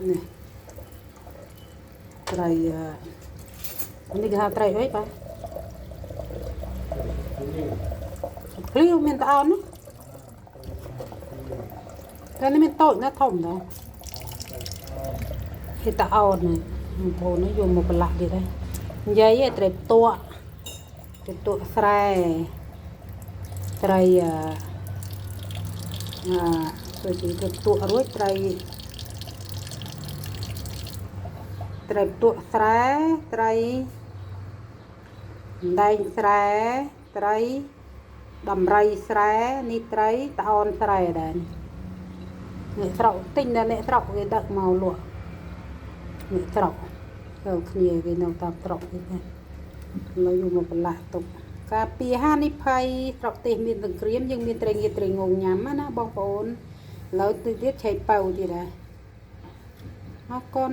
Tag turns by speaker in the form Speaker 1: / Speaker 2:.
Speaker 1: នេះត្រីអឺនេះគេហៅត្រីអីបាទឃ្លៀវមានតអោនណាតែនេះមានតូចណាស់ធំដែរគេតអោននេះបងប្អូននេះយកមកប្រឡាក់ទៀតដែរនិយាយឯត្រីផ្ទក់ត្រីផ្ទក់ស្រែត្រីអឺអឺដូចជាត្រីផ្ទក់រួចត្រីត្រីផ្ទក់ស្រែត្រីដែងស្រែត្រីដំរីស្រែនេះត្រីតអនស្រែដែរអ្នកស្រុកទិញតែអ្នកស្រុកគេដឹកមកលក់អ្នកស្រុកទៅគ្នាគេនៅតាមស្រុកគេណាមកយកមកប្រឡាក់ទុកការពារហានិភ័យស្រុកទេសមានសង្គ្រាមយើងមានត្រីងៀតត្រីងងញ៉ាំណាបងប្អូនឥឡូវទៅទៀតឆែកប៉ៅទៀតដែរអរគុណ។